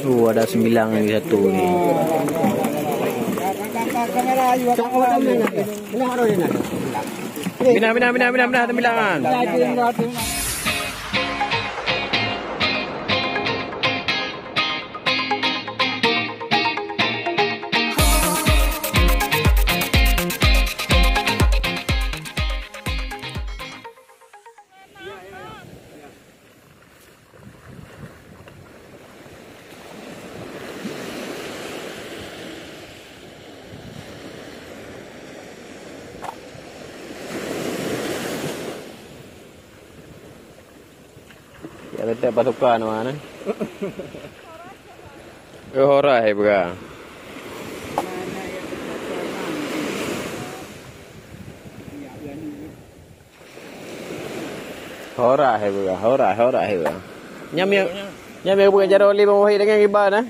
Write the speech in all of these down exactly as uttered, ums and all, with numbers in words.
Tuh, ada sembilan lagi satu ni. Bina, bina, bina, bina, bina, sembilan. Ya, letak pasukan mana? Eh, horas hai peugah. Horas hai peugah, horas, horas hai peugah. Nyam ya, nyam ya buat jaroe lé bang wahid dengan iban, eh.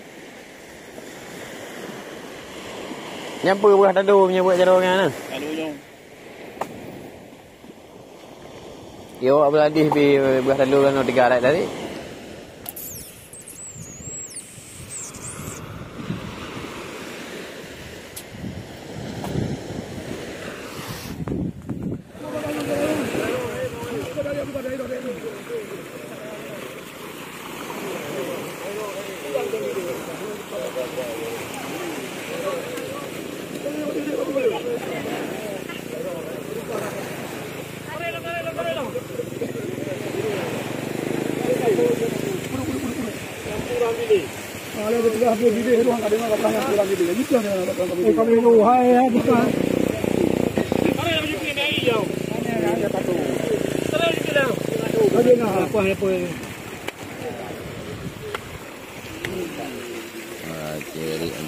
Nyam peugah tadu, nyam buat jaroe nyan, eh. Yo, awak beladih bi beurah lalu kan tiga alat tadi.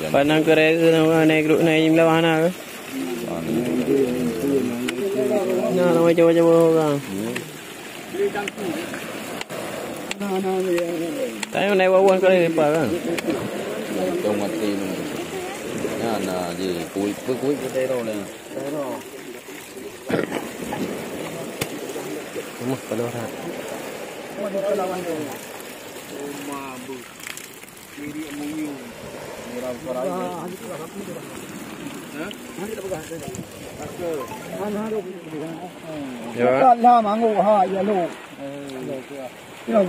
Panang keu raya na, na grup na jimeulah hana ke? Na, na macam-macam orang. Tapi na wawan kali lepas kan? Tong mati ni. Ya, na je. Kuit, kuit, kuit kita tahu ni. Rumah kalau orang. Ya. Lah mangok ha ya lo. Ya,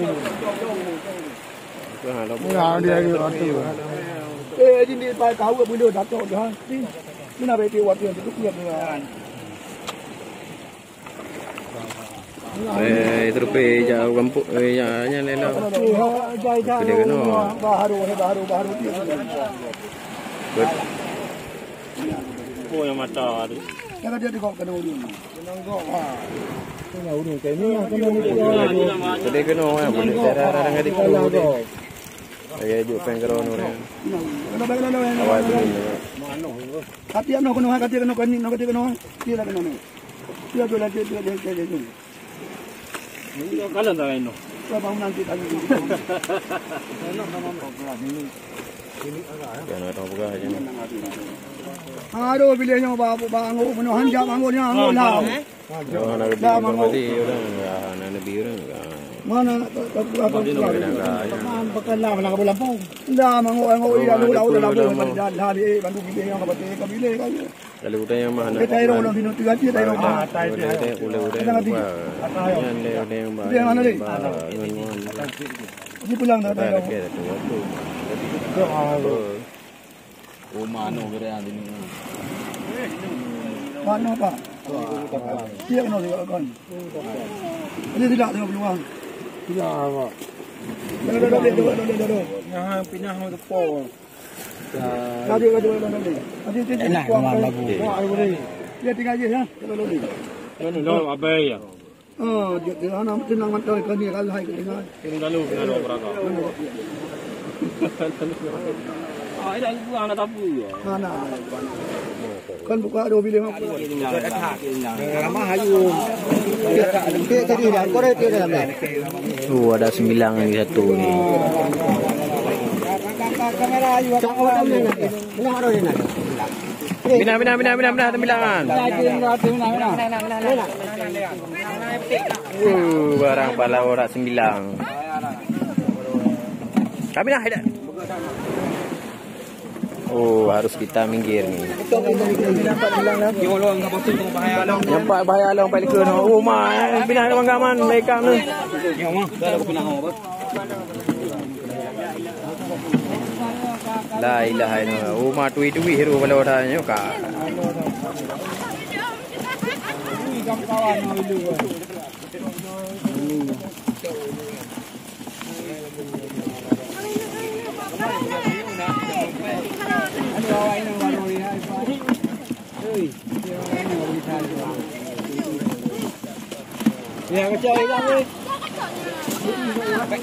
dia ada waktu. Eh, jadi pai kau boleh datuk dah. Ni nak baik waktu yang tu kuat dah. Eh, itu rupi jak gampuk, eh, jak nyan lela. Dia kena. Baharu, baharu, baharu. Bet. Oh, yang mata tu. Yang dia tengok kena ulu. Kena gok ha. Kena ulu kena. Tadi kena orang boleh cara orang ada tu. Lagi juk pengkron orang. Kena baik kena. Awal tu. Tapi ano kena kata kena kena kata kena. Dia lah kena. Dia tu lah dia dia dia dia. Kalau tak kena. Kalau bangun nanti tanya. Kena tahu pegang aja. Aduh, bila nyoba bangun menu hanjak bangun yang angguk lah. Dah mangok. Mana nak tak tak tak tak. Bukan lah mana kabel lampung. Dah mangok mangok ya lu dah dah dah dah bantu bilik yang kau bilik kau bilik kau. Lalu udah yang mana? Kita tahu orang sini tu aja tahu. Ah, tahu. Udah udah. Yang mana ni? Ini pulang dah tahu. Rumah anu gerai sini. Mana apa? Dia kena dia kan. Ini tidak tengok peluang. Tidak apa. Dah dah dah dah dah dah. Nah, pindah mau tepok. Dah dah dah dah dah. Ada dia. Enak rumah bagus. Dia tinggal je ya. Kalau dia. Mana dah abai ya? Oh, dia dia anak tenang mata kau ni kalau hai kau dengar. Kena lalu kena orang berangkat. Ah, dah buang dah tapu ya. Mana? Kan buka dua bilik apa? Ramah ayu. Dia jadi dah, kau dah dia dalam dah. Tu ada sembilan lagi satu ni. Bina, bina, bina, bina, bina, sembilan. Uh, barang pala orang sembilan. Aminah, hai dah. Oh, harus kita minggir ni. Nyang empat bahaya long, empat likot. Oh, ma, eh, pinah ka manggaman, mereka ni. La ilaha illallah. Oh, ma, tui-tui hiru bala dah nyoka.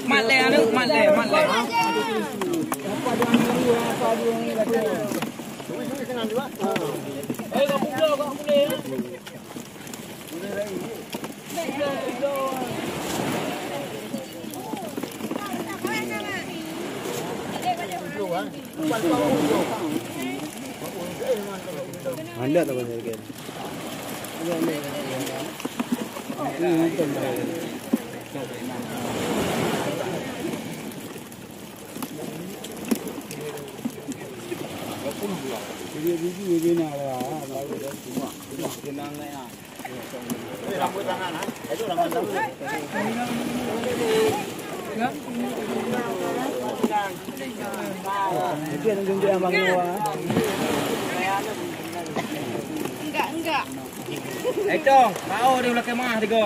Mat lé, aneuk, mat lé, mat lé. Enggak, enggak. Etong, mau di belakang mah tiga.